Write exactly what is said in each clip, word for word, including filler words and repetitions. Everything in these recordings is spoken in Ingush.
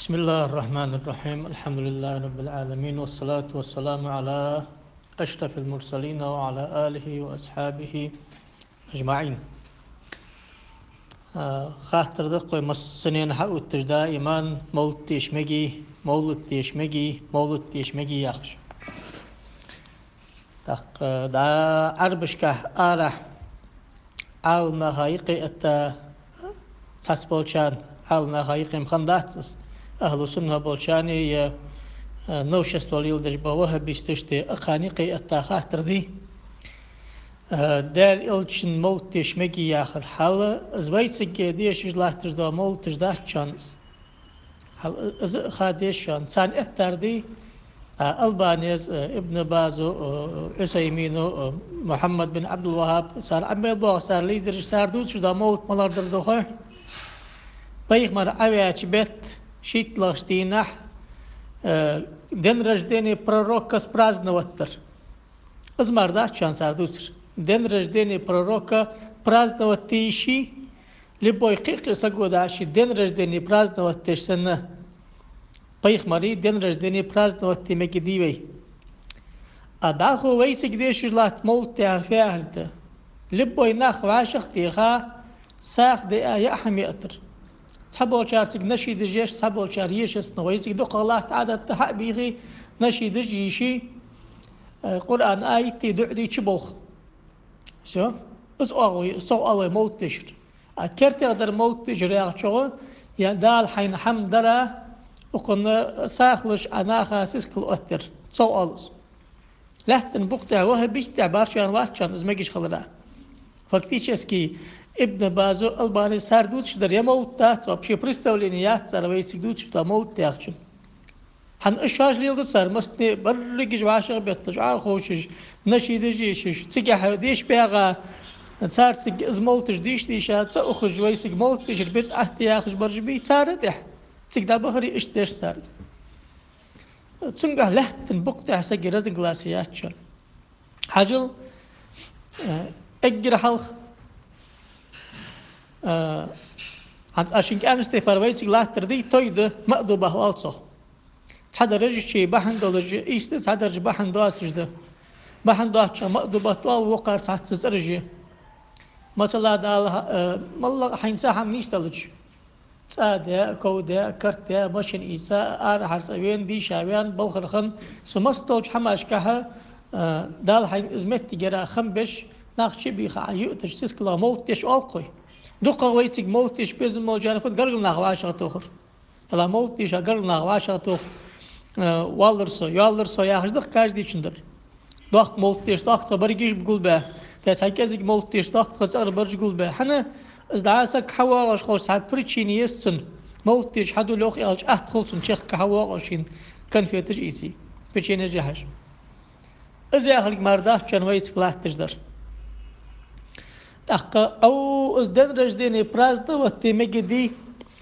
بسم الله الرحمن الرحيم. الحمد لله رب العالمين، والصلاة والسلام على أشرف المرسلين وعلى آله وأصحابه أجمعين. А, хаттар да-кх вай массанена хьаотташ даиман: мовлат деша мегий, мовлат деша мегий, мовлат деша мегий яхаш. ТӀаккха дӀа Ӏарбашкахь арахьа Ӏаламнаха юкъе этта цхьацца болчарна, Ӏаламнаха юкъе-м хиннадац из, ахӀлу сунна болчарна е, э, новшество леладеш бола ваххабисташта, укхарна юкъе этта хаттар да. Э, Даьла Элчан мовлат деша мегий яхар. Хьал из вайцига дешаш латташ дола мовлаташ дац шоана из. Хьал из а ха деза шоана. Царна эттар да, а, Албанес, а, Ибн Базо, а, Ӏусаймино, а, Мухьаммад бин Ӏабдул-ВаххӀаб, цар Ӏамал боагӀа, цар лидераш, цар дувцаш дола мовлат малагӀа дар да хой? Пайхамар Ӏаваьча бетта шийтталагӀча дийнахьа, а, день рождения пророка праздновать дар. Из мара дац шоана цар дувцар. День рождения пророка праздновать де йиш йий, любой кхы-кхы саго дӀа ший день рождения праздновать деш санна, пайхамара день рождения праздновать де мегаш дий вай? А дӀахо вайцига дешаш латта мовлат яхар фу яхилга да? Любой нах вӀашагӀтеха, сагӀа де а, яа хӀама яийтар. Цхьаболчар цига нашидаш еш, цхьаболчар ешац, но вайцига дукхагӀа латта Ӏадат да хьа а бийхи, нашидаш а йийши, э, Къуръан аят а дуӀа а чуболх. Всё. Из оал вай, из оал вай мовлат дешар. А кертера дар мовлат дешар яхачох, е Дала хьайна хӀама дар, укхунна сагӀа луш, Ӏа наха сискал оттадар. Цох оал из. Лаьттан букъ тӀа ваххабисташта тӀа башха ваьнна вац шоана из мегаш хилара. Фактически Ибн Базо, Албанес цар дувцаш дар е мовлат дац, вообще представление яц цар вайцига дувцаш дола мовлат яхачун. ХӀана, уж шоаш леладу цар, массане а берригаш вӀашагӀбетташ, Ӏоховшаш, нашидаш ешаш, цигахьа деша багӀа, цар цига из мовлаташ дийша-дийша, цӀа ухаш, вайцига мовлат дешар бидӀат да яхаш бараш бий цар а тӀехьа. Цига дӀабахаре иштта деш цар из. Цунгахь лаьттан букъ тӀа сага разногласи яц шоана. Хьажал, э, эггара хьалха, э, хӀанз аз шуга аьннача тайпара вайцига латтар да, той да, маъдубат оал цох. Цхьадараш шоай бахьан долаш ийс да, цхьадараш бахьан доацаш да. Бахьан доацачох маъдубат оал, вокхар цхьацца цӀераш я. Масала, Дала, э, моллагӀа хьайна цхьа хӀама нийсделча, цӀа де, ков де, карт де, машин ийца, арахьара цӀавена, дийша вена, балхара хинна, цу массадолча хӀамашкахьа, а, Дала хьайна из моттигера хам беш, нах чубийха Ӏа юаташ, сискала мовлат деш оал-кх вай. ДукхагӀа вайцига мовлат деш безам болчарна фуд, гаргара нах вӀашагӀтохар. Дала мовлат дийша гаргара нах вӀашагӀтоха, а, валлар со, йоаллар со яхаш да-кх каждыйчун дар. Доккха мовлат деш, доккха тха берригаш гулбаь, е цхьа кӀезига мовлат деш, доккха тха цӀагӀара берригаш гулбаь. ХӀана, из дӀа саг хьавоагӀаш хилча, цхьа причина еза цунна. Мовлат деш хьадувла йоах аьлча, атта хул цунна чехка хьавоагӀаш, шийна конфеташ а ийце, печеньеш а яхьаш. Из яхилга мара дац шоана вайцига латташ дар. ТӀаккха ау из день рождения праздновать де мегаш дий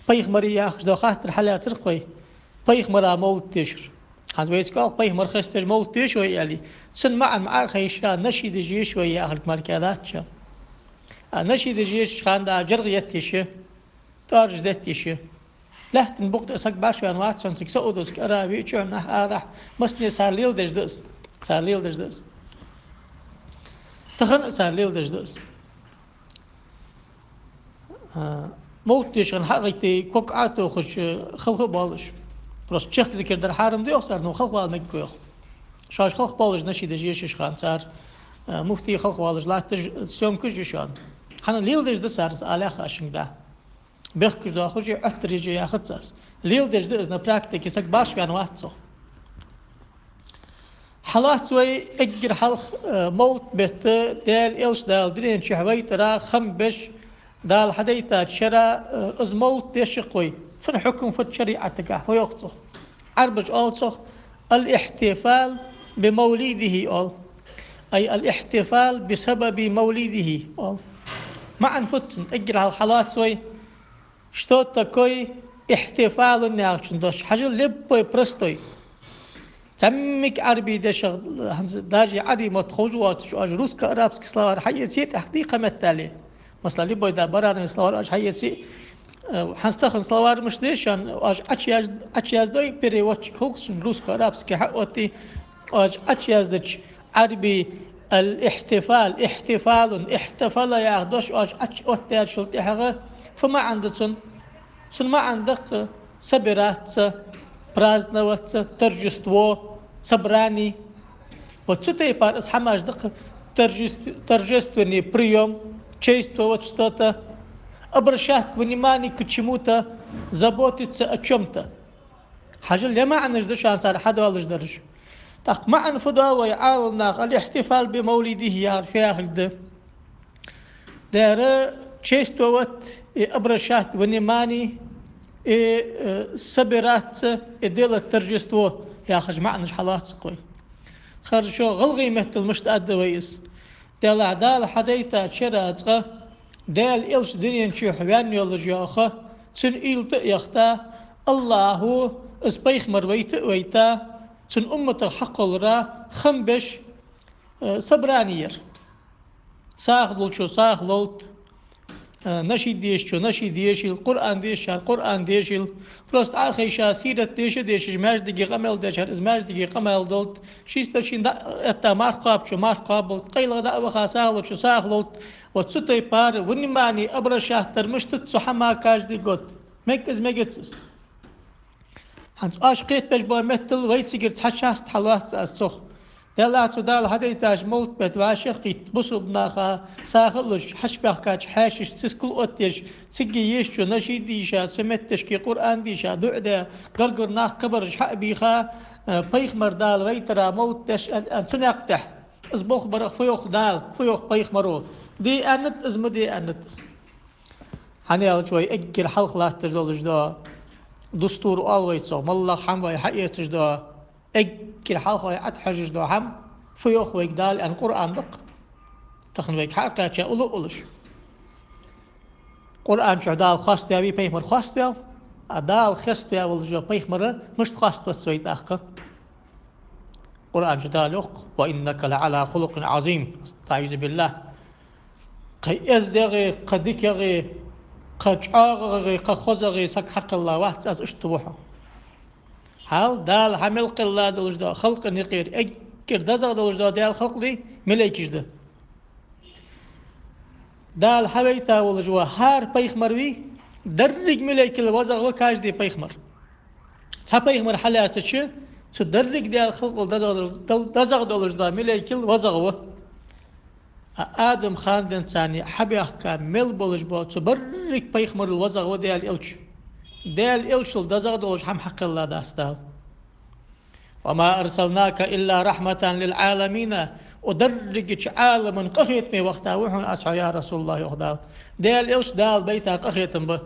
пайхамара яхаш дола хаттар хьалаьцар-кх вай. Пайхамара мовлат дешар. ХӀанз вайцига оал-кх, пайхамар хесташ мовлат деша вай аьле, цун маӀан ма Ӏохайша, нашидаш еша вай яхилга мара дац шоана. А нашидаш ешача хана дӀа жиргӀа етта йиш я, тӀоараш детта йиш я. Лаьттан букъ тӀа саг башха ваьнна вац шоана цига, Саудовски Араве, чухьнахьа, арахьа, массане а цар леладеш да из. Цар леладеш да из. Тахан а цар леладеш да из. А, мовлат дешар хьагӀайтте, ког Ӏотохаш, халха а боалаш. Просто чехка зикар дар хьарам да йоах цар, но халха вала мегаргва йоах. Шоаш халха боалаш, нашидаш ешаш хана цар, а, муфтий халха воалаш латташ, съёмкаш я шоана. ХӀана, леладеш да цар из, алаьха аз шуга дӀа. Бехкаш доахаш а, Ӏоттараш а яхац аз. Леладеш да из на практике, саг башха ваьнна вац цох. Хьалац вай эггара хьалха, э, мовлат бетта, Даьла Элча Дала дунен чу вайтара хам беш, Дала хьадайтача шера, э, из мовлат деш-кх вай. Цун хьукам фуд шариӀатагахь, фу йоах цох? Ӏарбаша оал цох: الاحتفال بمولده оал. أي الاحتفال بسبب مولده оал. МаӀан фуд цун? Эггара хьалха хьалац вай, что такое ихтифалун яхачун дош. Хьажал, любой простой. Цхьаммига Ӏарбий дешах, хӀанз даже Ӏарбий мотт ховш воацаш, оаш русско-арабский словарь хьаэце, тӀаккха дий кхы меттел. Масала, любой да барарный словарь оаш хьаэце, Э, хӀанз тахан словарь мишта дешан, оаш Ӏочуяз-, Ӏочуяздой переводчик хулхсун, русско-арабски хьаоттий, оаш Ӏочуяздача Ӏарбий аль-ихтифал, ихтифалун, ихтафала яха дош оаш Ӏочуоттадаьчул тӀехьагӀа, фу маӀан да цун? Цун маӀан да-кх собираться, праздноваться, торжество, собрание. Вот цу тайпара из хӀамаш да-кх торжеств-, торжественный приём, чествовать что-то, обращать внимание к чему-то, заботиться о чём-то. Хьажал, е маӀанаш да шоана цар хьадоалаш дараш. ТӀаккха маӀан фу доал вай Ӏаламнаха, аль-ихтифал би мавлидихи яхар фу яхилга да? Дера, чествовать и обращать внимание, и, э, собираться, и делать торжество яхаш маӀанаш хьалоац-кх вай. Хорошо, гӀалгӀай меттала мишта аргда вай из? Делахь Дала хьадайтача шера цкъа, Даьла Элча дунен чу ваьнна йолаш йола ха, цун уйла тӀа а яхийта, АллахӀа из пайхамар вайта а вайта, цун умматах хьакхоллара хам беш, э, собрание яр. СагӀа лулчо сагӀа лолда, э, нашид дешачо нашид дешийла, Къуръан дешачар Къуръан дешийла. Просто Ӏохайша, сират деша а дешаш, маьждиге къамаьл дечар из маьждиге къамаьл долда. Ши старшин дӀа а этта марха кхоабачо марха кхоабалда. КъайлагӀа дӀа а ваха сагӀа лулчо сагӀа лолда. Вот цу тайпара внимание обращать дар мишта да цу хӀаман каждый год? Мег из, мегац из? ХӀанз оаш кхетабеш бола меттала вай цигара цхьа часть хьалоац аз цох. Делахь цу Дала хьадайтача мовлат-бетта вӀашагӀкхийтта бусалба наха сагӀа а луш, хьачубаьхкача хьаьшашта сискал оттадеш, цига ешачо нашид дийша, цу метташка Къуръан дийша, дуӀа даь, гаргара нах кхабараш хьа а бийха, э, пайхамар Дала вайтара мовлат деш а, а, цу наькъа тӀа. Из болх барах фу йоах Дала, фу йоах пайхамаро? Де аьннад из, ма де аьннад из? ХӀана аьлча вай эггара хьалха латташ долаш да, дустур оал вай цох, моллагӀа хӀама вай хьаэцаш да, эггара хьалха вай Ӏотхьожаш да хӀама, фу йоах вайга Дала аьнна, Къуръан да-кх. Тахан вайга хьакхаьча уллув а уллаш. Къуръан чу Дала хоаставаьвий, пайхамар хоаставаьв, а Дала хеставаь волаш вола пайхамар мишта хоаставац вай тӀаккха? Къуръан чу Дала йоах: «وإنك لعلى خلق عظيم». أعوذ بالله. Кхы эздагӀеи, кхы дикагӀеи, кхы чӀоагӀагӀеи, кхы хозагӀеи саг хьакхелла вац аз, иштта ва хьо. Хьал Дала хьа мел кхелла долаш да, халкъа юкъера эггара дезагӀа долаш да Даьла халкъ дий, малейкаш да. Дала хьавайта волаш ва хӀара пайхамар вий, деррига малейкал везагӀа ва каждый пайхамар. Цхьа пайхамар хьалаьцача, цу деррига Даьла халкъал дезагӀа дол-, дол-, дезагӀа долаш да малейкал везагӀа ва. А Адам хана денз царна хьабаьхка мел болаш бола цу беррига пайхамарал везагӀа ва Даьла Элча. Даьла Элчал дезагӀа долаш хӀама хьакхелла дац Дала. «وما أرسلناك إلا رحمة للعالمين». Укх дерригача Ӏаламан къахетаме вахийта ва хьона аз хьо, я РасулаллахӀ, йоах Дала. Даьла Элча Дала байта къахетам ба.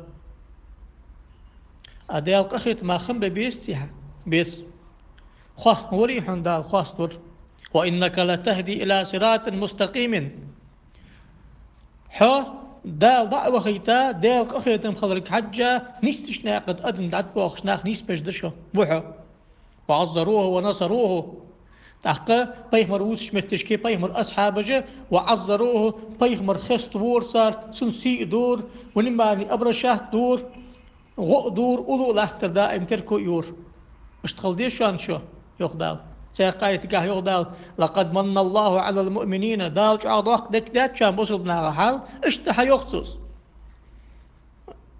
А Даьла къахетама хам бе безаций хьа? Беза. Хоастам варий хьона Дала? Хоаставар. «وإنك لتهدي إلى صراط مستقيم». Хьо Дала дӀа а вахийта, Даьла къахетам хиларга хьежжа, нийсача наькъа тӀа адам дӀатӀабоахаш нах нийсбеш да шо, ва хьо. «وعزروه ونصروه». ТӀаккха пайхамар вувцача метташка пайхамара асхьабаша: «وعزروه», пайхамар хеставора цар, цун сий а дора, внимание обращать дора, гӀо а дора, уллув а латтар даим терко а йора. Иштта хила деза шоана шо, йоах Дала. Цхьаькха аятагахь йоах Дала: «لقد من الله على المؤمنين». Дала чӀоагӀа доккха дика даьд шоана бусалба наха, хьал иштта хьайоах цо из.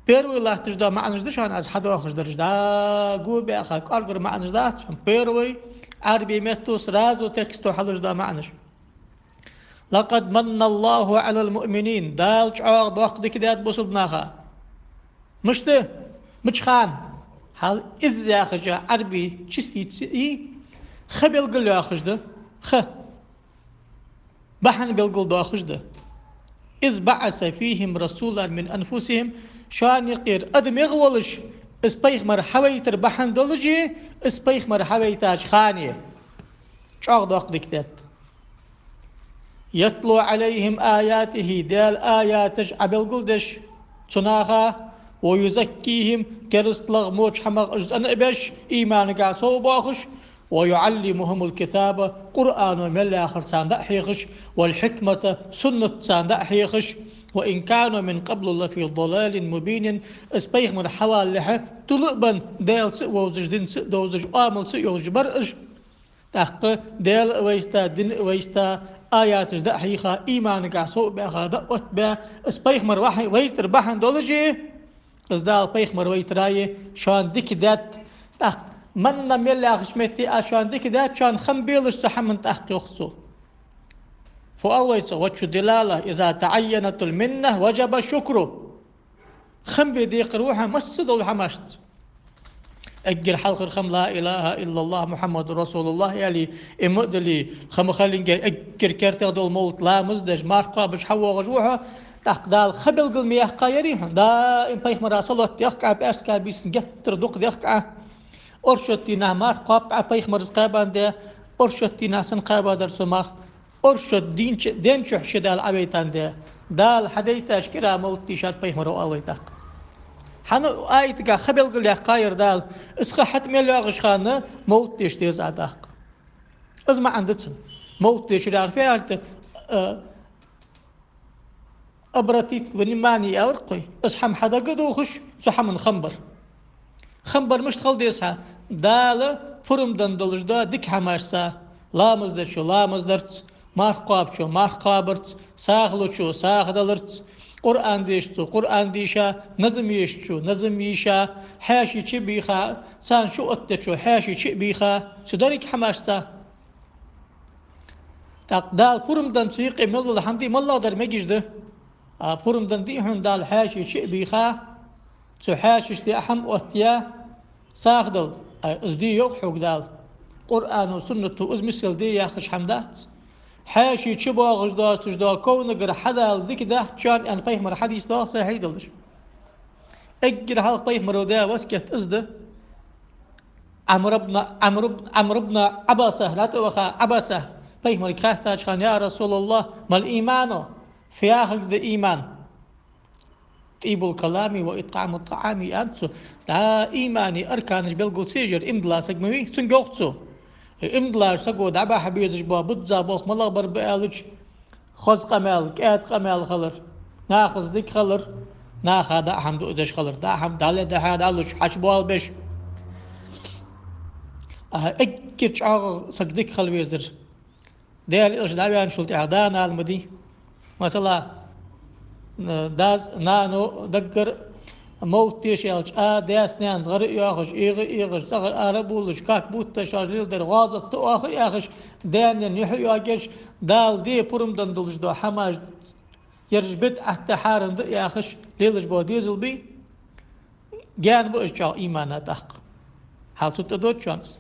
Первый латташ да маӀанаш да шоана аз хьадоахаш дараш, дӀа го баьха, кӀоаргара маӀанаш дац шоана. Первый, Ӏарбий метто, сразу тексто хьалуш да маӀанаш. «لقد من الله على المؤمنين». Дала чӀоагӀа доккха дика даьд бусалба наха. Мишта? Мича хана? Хьал из яхача Ӏарбий частица и ха белгалйоахаш да. Ха. Бахьан белгалдоахаш да. «إذ بعث فيهم رسولا من أنفسهم». Шоана юкъера адам ягӀа волаш, из пайхамар хьавайтар бахьан долаш, из пайхамар хьавайтача хана. ЧӀоагӀа доккха дика даьд. «يتلو عليهم آياته», Даьла аяташ Ӏобелгалдеш цу наха, «ويزكيهم», керастал, моча хӀамах уж цӀена а беш, иманагахь совбоахаш, «ويعلمهم الكتاب», Къуръано мел яхар царна дӀа а хьехаш, «والحكمة», суннат царна дӀа а хьехаш, «وإن كانوا من قبل لفي ضلال مبين». Из пайхамар хьавалалехьа, тулу а бенна, Даьлаца а вовзаш, динца а довзаш, Ӏамалца а йовзаш бар уж. ТӀаккха Даьла а вайста, дин а вайста, аяташ дӀа а хьийха, иманагахьа сов а баьха, дӀа а оттабаь, из пайхамар вахьа-, вайтар бахьан долаш, из Дала пайхамар вайтарах шоана дика даьд. ТӀаккха, «من», «من» мел яхача метте, аз шоана дика даьд, шоана хам белаш цу хӀаман тӀаккха, йоах цо. Фу оал вай цох? وجه الدلالة: «إذا تعينت المنة وجب الشكر». Хам бе декхар ва хьа массадолча хӀамашца. Эггара хьалхара хам «لا إله إلا الله محمد رسول الله» аьле, иман а дилле, хам хилинге эггара кертах дола мовлат, ламаз деш, марха кхоабаш хьавоагӀаш ва хьо, тӀаккха Дала ха белгал ма яьккхай хьона. Даим пайхамара салот дехк Ӏа, пӀаьраска бийсан геттара дукха дехк Ӏа. Оршот дийнахьа марха кхоаб Ӏа, пайхамара кхаьбан де, оршот дийнахьа санна кхаьбадар цо марха. Оршот дийнача-, денчухь ше Дала Ӏавайтан де. Дала хьадайтача кӀира мовлат дийшад пайхамара, оал вай тӀаккха. ХӀана аятагахьа ха белгал яьккхай Дала, из ха хьатӀа мел йоагӀача хана мовлат деша деза Ӏа тӀаккха. Из маӀан да цун. Мовлат дешар яхар фу яхар да, а, «обратить внимание» аьлар-кх вай. Из хӀама хьадагадохаш, цу хӀаман хам бар. Хам бар мишта хила деза хьа? Дала пурам денна долаш да дика хӀамашца: ламаз дечо ламаз дарца, марха кхоабачо марха кхоабарца, сагӀа лучо сагӀа даларца, Къуръан дешачо Къуръан дийша, назам ешачо назам йийша, хьаьший чу а бийха, царна шу оттадечо хьаьший чу а бийха, цу деррига хӀамашца. ТӀаккха Дала пурам денна цу юкъе мел дола хӀама дий, моллагӀа дар мегаш да. А пурам денна дий хьона Дала хьаьший чу а бийха, цу хьаьший чу а хӀама оттаяь, сагӀа дала, ай, из де йоах хьога Дала. Къуръано, суннато из миссел де яхаш хӀама дац. Хьаьший чу боагӀаш доацаш дола ковнагара хьадала дика дац шоана, аьнна, пайхамара хьадис доагӀа сахьихь долаш. Эггара хьалха пайхамара даь васкет из да. Ӏамр ибн, Ӏамр ибн, Ӏамр ибн Ӏабаса, латӀаваха Ӏабаса, пайхамарга хаьттача хана: «يا رسول الله، ما الإيمان؟» Фу яхилга да иман? «طيب الكلام وإطعام الطعام», аьннад цо. ДӀа имана арканаш белгал ца еш, иман дилла саг ма вий, цунга йоах цо. Иман диллача саго дӀабахьа безаш бола бузза болх малагӀа бар ба аьлча, хоза къамаьл, кӀаьда къамаьл хилар, нахаца дика хилар, наха даа хӀама дуадеш хилар, даа хӀама дӀале дехьа дӀалуш, хьачубоалабеш. А, эггара чӀоагӀа саг дика хила везар Даьла Элча дӀаваьнначул тӀехьагӀа да-нана ма дий. Масала, дас, нано даггара мовлат деша аьлча, а, даьца-наьнаца гӀар а йоахаш, эгӀа а эгӀаш, цӀагӀара ара а бувлаш, как будто шоаш леладер гӀазот да оаха а яхаш, даь-наьна юхь а йоагаш, Дала де пурам денна долаш дола хӀамаш, ераш бидӀат да, хьарам да яхаш, лелаш бола дезал бий, гаьна ба из чӀоагӀа имана тӀаккха. Хьал цу тӀа доацачоа из.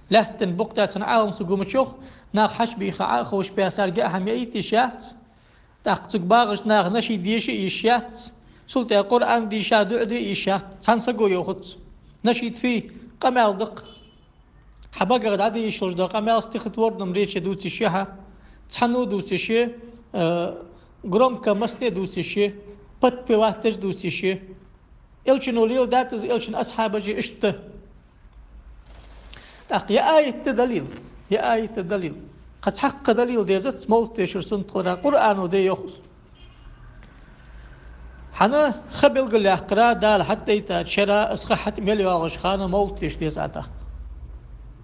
Лаьттан букъ тӀа цхьан Ӏалам саго ма йоах, нах хьачубийха Ӏо а ховш, песа а геа хӀама яйта йиш яц. ТӀаккха цунга багӀаш наха нашид деша а йиш яц. Цул тӀехьа Къуръан дийша, дуӀа де а йиш яц. Цхьан саго йоахац: нашид фуй, къамаьл да-кх. Хьа багах дӀадийшалуш дола къамаьл стихотворном рече дувца йиш я хьа, цхьанне дувца йиш я, э, громко массане дувца йиш я, подпевать деш дувца йиш я. Элчано леладаьд из, Элчан асхьабаша иштта. ТӀаккха я аят да далил, я аят да далил. Кхы цхьаккха далил дезац мовлат дешар суннат хилара, Къуръано де йоах из. ХӀана ха белгалъяьккхар Дала хьатӀадайтача шера, из ха хьатӀа мел йоагӀача хана мовлат деша деза Ӏа тӀаккха.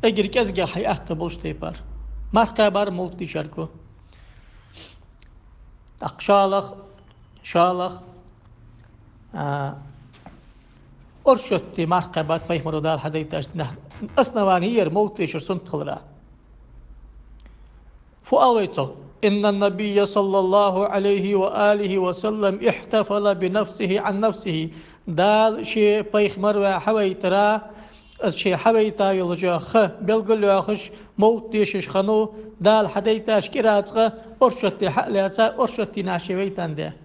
Эггара кӀезигагӀа хьай атта болча тайпара. Марха кхаьбар мовлат дийшаргва. ТӀаккха шоллагӀа, шоллагӀа, а, оршоти марха кхаьбад пайхамаро Дала хьадайтача дийнахьа. Основани яр мовлат дешар суннат хилара. Фу оал вай цох? «إن النبي صلى الله عليه وآله وسلم احتفل بنفسه عن نفسه». Дала ше пайхамар ваь хьавайтара, из ше хьавайта йолча ха белгалйоахаш, мовлат дешаш хиннав, Дала хьадайтача кӀира цкъа оршоти хьа а лаьца, оршоти дийнахьа ше вайтан де.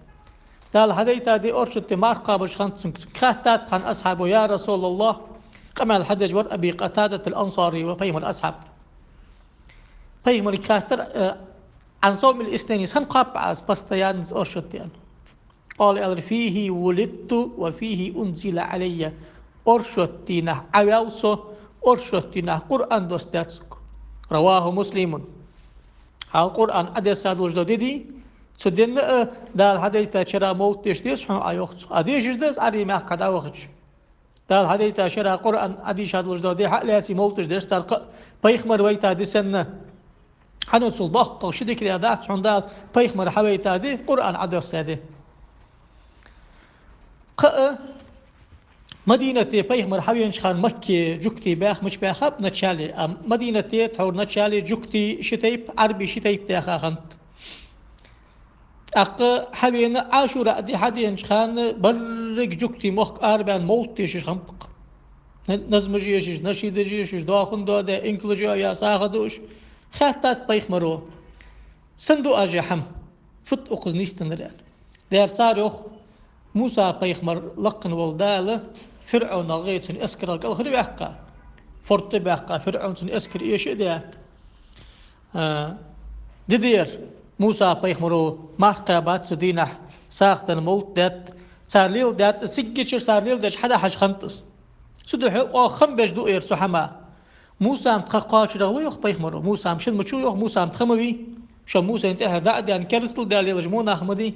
Дала хьадайта ди оршоти марха кхоабаш хиннад цунга. Цунга хаьттад цхьан асхьабо: «يا رسول الله», къамаьл хьадеш вар Аби Къатадат ал-Ансари ва, пайхамара асхьаб. Пайхамарга хаьттар, э, «عن صوم الاثنين», сенна кхоаб Ӏа из постоянно оршоти, аьнна. «قال», аьлар: «فيه ولدت وفيه أنزل علي». Оршоти дийнахьа Ӏаваьв со, оршоти дийнахьа Къуръан доссадаьд сога. رواه مسلم. Хьал Къуръан Ӏодессадолаш дола ди дий, Цу дийнахьа а Дала хьадайтача шера мовлат деша деза хьона, а йоах цо. А дешаш да из Ӏарбий мехка дӀавахача. Дала хьадайта шера Къуръан Ӏодийша долаш дола ди хьа а лаьце мовлаташ деш цар кхы а. Пайхамар вайта ди санна. ХӀана аьлча цул боккха ши дика дац хьона Дала пайхамар хьавайта ди, Къуръан Ӏодесса ди. Кхы а Мадинате пайхамар хьавенача хана Макке жугтий баьха, мича баьхаб начале, а Мадинате тхьовра начале жугтий ши тайпа, Ӏарбий ши тайпа даьха хиннад. ТӀаккха хьавена Ӏашура ди хьаденача хана берригаш жугтий мохк арабаьнна мовлат дешаш хиннаб-кх. На-, назмаш ешаш, нашидаш ешаш, доахан доадаь, инкалаш йоаяь, сагӀа дуаш. Хаьттад пайхамаро: «Сенна да ер хӀама? Фуд укхаза нийсденнар?» — аьнна. Дера цар йоах: Муса пайхамар лакхе вола Дала ФирӀавнах гӀо, цун эскарах кӀалхарваьккха, форд тӀабаьккха, ФирӀавна цун эскар эша а даь. А, ди да ер, Муса пайхамаро марха кхаьбад цу дийнахьа, сагӀа даьд, мовлат даьд, цар леладаьд, сиггачар цар леладеш хьадахьаш хиннад из. Цудухьа оаха хам беш да ер цу хӀаман. Мусан тха кхоачарагӀа ва, йоах пайхамаро. Муса-м шин мича ва, йоах, Муса-м тха ма вий. Шо Мусайна тӀехьара дӀа а даьнна, керастал даь лелаш мо нах ма дий.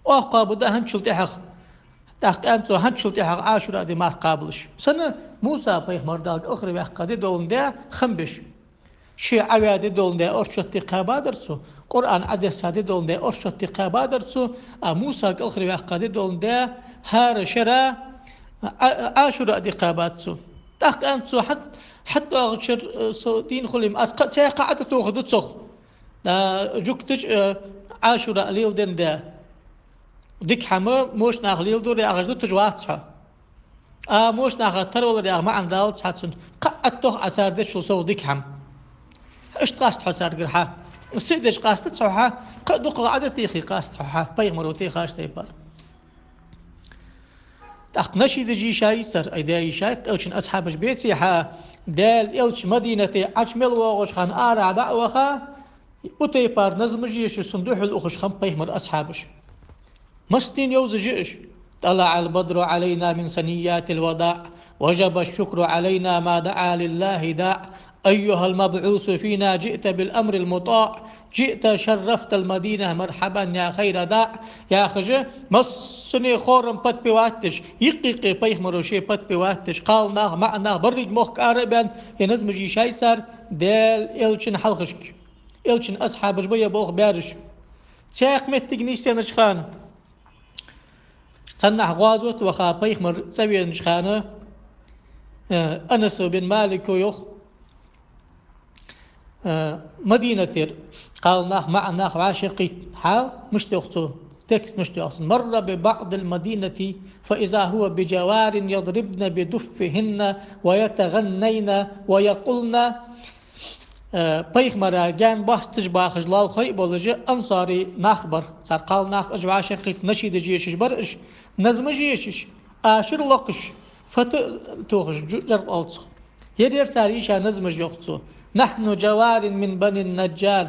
Оаха кхоабаргда хӀанзчул тӀехьагӀа. ТӀаккха аьннад цо: хӀанзчул тӀехьагӀа Ӏашура ди марха кхабалаш. Сенна? Муса пайхамар Дала кӀалхарваьккха ди доландаь хам беш. Ше Ӏоваь ди доландаь оршот ди кхаьбадар цо. Къуръан Ӏодесса ди доландаь оршот ди кхаьбадар цо. А Муса кӀалхарваьккха ди доландаь хӀара шера Ӏа-, Ӏашура ди кхаьбад цо. ТӀаккха аьннад цо: хьат-, хьатӀадоагӀача шера, э, со дийна хуле-м, аз кхы а цхьаькха Ӏо тӀатохаргда цох. Да, жугташа, э, Ӏашура леладенна даь дика хӀама мошнаха леладора яхаш дуташ вац хьо. А мошнаха тарвалар яха маӀан далац хьа цун. Кхы а Ӏо тӀатох Ӏа цар дечул совгӀа дика хӀама. Иштта къаста хьо царгара хьа. Сий деш къастац хьо хьа, кхы а дукхагӀа Ӏо тӀатехе къаста хьо хьа, пайхамаро техача тайпара. ТӀаккха нашидаш йийшай цар, ай даь йийшай, элчан асхьабаш беций хьа, Даьла элча Мадинате Ӏочу мел воагӀача хана арахьа дӀа а ваха, укх тайпара назмаш ешаш, цунна духьал ухаш хиннаб пайхамара асхьабаш. Массанена йовзаш я уж: «طلع البدر علينا من ثنيات الوداع، وجب الشكر علينا ما دعا لله داع، أيها المبعوث فينا جئت بالأمر المطاع، جئت شرفت المدينة، مرحبا يا خير داع», — яхаш, массане хором подпевать деш, юкъ-юкъе пайхамаро ше подпевать деш, кхалнах, маӀанах, берригаш мохк ара а баьнна, е назмаш йийшай цар Даьла элчан хьалхашка. Элчан асхьабаш ба ер болх баьраш. Цхьаькха моттиг нийсденнача хана, цхьаннахьа гӀазота ваха пайхамар цӀавенача хана, э, Анас бин Малика йоах, э, Мадинатера кхалнах, маӀанах вӀашагӀкхийтта хьал, мишта йоах цо, текст мишта йоах цун: «مر ببعض المدينة فإذا هو بجوار يضربن بدفهن ويتغنين ويقولن». Э, пайхамара гаьна боацаш бахаш лоалахой а болаш, ансарий нах бар. Цар кхалнах, уж вӀашагӀкхийтта, нашидаш ешаш бар уж, назмаш ешаш, ашар локхаш, фата а тохаш, жу-, жӀаркъоалцах. Ер яр цар йийша назмаш, йоах цо: «نحن جوار من بني النجار،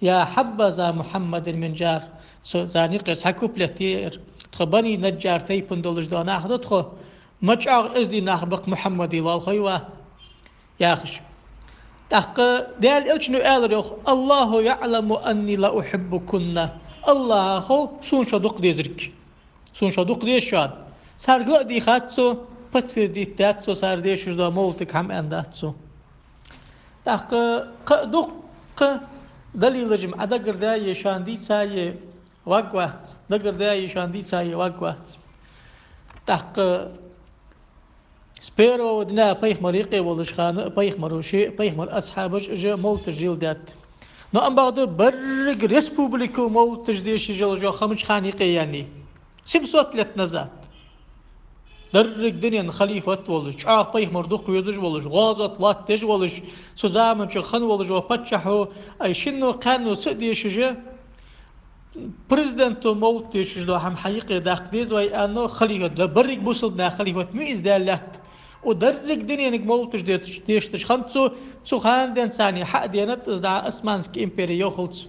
يا حبذا محمد من جار». Цо царна юкъера цхьа куплет я ер. Тхо Бани Наджар тайпан долаш дола нах да тхо. Ма чӀоагӀа эздий нах ба-кх Мухьаммада лоалахой ва, яхаш. ТӀаккха Даьла элчано аьлар, йоах: «الله يعلم أني لأحبكن». АллахӀа хов сона шо дукха дезарг. Сона шо дукха деза шоана. Царга ла а дийхад цо, подтвердить даьд цо цар дешаш дола мовлатага хӀама, аьннадац цо. ТӀаккха кхы а дуккха далилаш-м Ӏа дагардаьд, шоана дийцаде варгвац, дагардаьд, шоана дийцаде варгвац. ТӀаккха с первого дня пайхамар юкъе волча хана а пайхамаро ше а, пайхамара асхьабаша а уж мовлаташ леладаьд. Но амма бакъда берригаш республико мовлаташ дешаш йолаш йола ха мича хана юкъе яьннай? Семьсот лет назад. Деррига дунен халифат волаш, чӀоагӀа пайхамар дукха везаш волаш, гӀазот латтадеш волаш, цу заман чу хинна волаш вола паччахьо, ай шинно кхаьно ца а дешаш, президенто мовлат дешаш дола хӀама хьа юкъе даккха деза вай аьнна, халифат да, берригаш бусалба наьха халифат ма вий из Даьла лаьтта. Укх деррига дуненга мовлаташ деш-, дешаш хиннад цо, цу хана денз царна хьа а денад из дӀа Османски импери йохалца.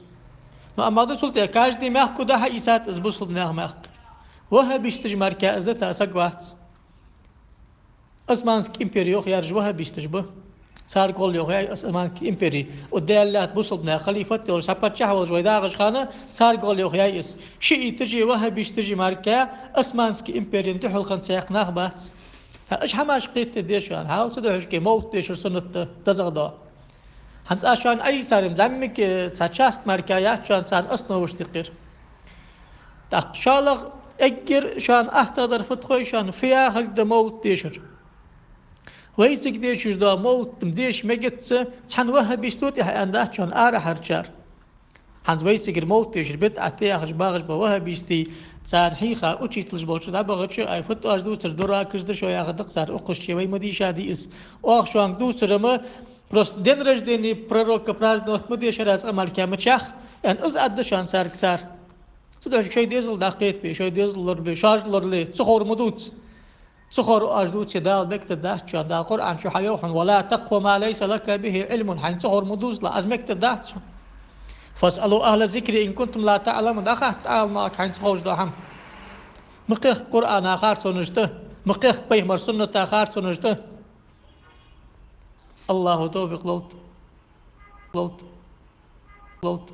Но амма да цул тӀехьа каждый мехко дӀа-хьа ийцад из бусалба наьха мехка. Ваххабисташ мара из да тӀа саг вац. Османски импери йоах, ераш ваххабисташ ба. Цар гӀолла йоах яй Османский импери. Цу Даьла лаьтта бусалба наьха халифат йолаш, цхьа паччахь волаш вай дагӀача хана, цар гӀолла йоах яй из. Шииташи ваххабисташи мара Османский имперена духьал хинна цхьаккха нах бац. ХӀа, уж хӀамаш кхетаде деза шоана. Хьал ца духьашке мовлат дешар суннат да, дезагӀа да. ХӀанз аз шоана Ӏайийцар-м зӀамига цхьа часть мара яц шоана царна основаш тӀа кхер. ТӀаккха шоллагӀа эггара шоана аттагӀа дар фуд хой шоана, фу яхилга да мовлат дешар. Вайцига дешаш дола мовлат деша мегац цхьан ваххабисто тӀехьа аьнна дац шоана арахьарчар. ХӀанз вайцигара мовлат дешар бидӀат да яхаш багӀаш бола ваххабистий, царна хьийха учителаш болча дӀабахача, ай, фуд оаш дувцар, дуракаш да шо яхар да-кх цар, укхаза чу вай ма дийшадий из. Оаха шоанга дувцар-м, просто день рождения пророка праздновать ма дешар аз, къамаркаь мичахьа, аьнна, из аргда шоана царга цар. Цудухьа шоай дезал дӀакхетабе, шоай дезал лорабе, шоаш лорале, ца ховр ма дувца. Ца ховр оаш дувце, Дала мегадергдац шоана. Дала Къуръан чу хьайоах хьона: «ولا تقف ما ليس لك به علم». Хьайна ца ховр ма дувцалахь, из мегадергдац хьона. «فاسألوا أهل الذكر إن كنتم لا تعلمون». ДӀахатта Ӏаламнахага хьайна ца ховш дола хӀама. Ма кхехка Къуръана харцонаш тӀа, ма кхехка пайхамара сунната харцонаш тӀа. АллахӀа товфикъ лолда. Лолда. Лолда.